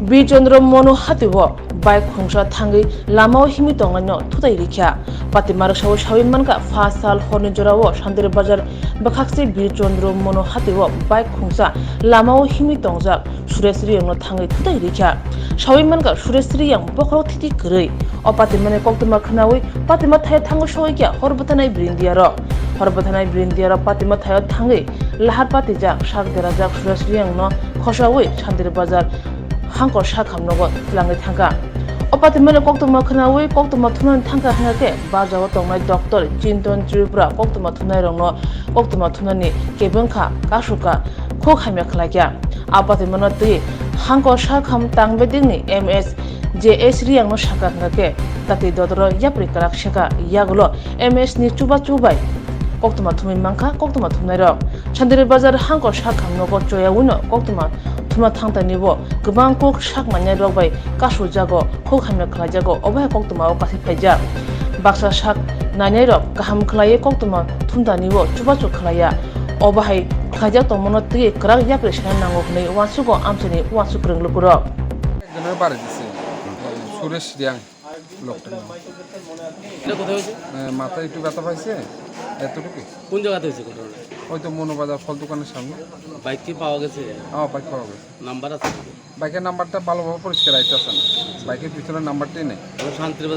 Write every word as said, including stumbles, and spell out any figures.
Bir Chandra Manu hatio bike khungsa thangwi lamao himwi tongnaino thutai rikha. Patima rwksao sawi mankha, pha sal horni jorao Shantir Bazar bwkhakse Bir Chandra Manu hatio bike khungsa lamao himwi tongjak Suresh Riyangno thangwi thutai rikha. Sawi mankha, Suresh Riyang bokhorok thiti kwrwi. O patimani koktwma khwnawi patima thaio thangwi sogwi kha hor bwthanai brindiarok. Hor bwthanai brindiarok patima thaio thangwi lahar patijak, sak derajak Suresh Riyangno khosawi Shantir Bazar hangkor sakham nogo twlangwi thangkha. O patimani koktwma khwnawi koktwma thumnani thangkha hwnkhe, bajao tongnai Doctor Chinton Tripura koktwma thumnairokno koktwma thumnani kebengkha, kasukha, khuk hamya khlaikha. A patimano twi hangkor sakham tangbedekni M S J S Riyangno sakha hwnkhe, tatwi dodoro yapri kwrak sekha, yagulo M S ni chubachu bai koktwma thumwi mankha koktwma thumnairok. Shantir Bazar hangkor sakham nogo choyawino koktwma thumna thangtani bo kwbang kuk sak nainai rok bai kasu jago, khuk hamya khlai jago, obo hai koktwma o kasi phaijak. Baksa sak nainai rok kaham khlaiwi koktwma thumtani o chubachu khlaiya, obo hai khlaijak tongmano twi kwrak yapri sana nango hwnwi uansugo amchaini uansuk kwrwng lukurok. একজনের বাড়ি দিছে সুরেশ রিয়াং লোকটা। এটা কোথায় হয়েছে? এ, মাথায় একটু ব্যথা পাইছে, এতটুকু। কোন জায়গাতে হয়েছে ঘটনাটা? ওই তো মনোবাজার ফল দোকানের সামনে। বাইক কি পাওয়া গেছে? হ্যাঁ, বাইক পাওয়া গেছে। নাম্বার আছে? বাইকের নাম্বারটা ভালোভাবে পরিষ্কার আইতেছে না, বাইকের পিছনের নাম্বারটাই নেই। ওটা শান্তির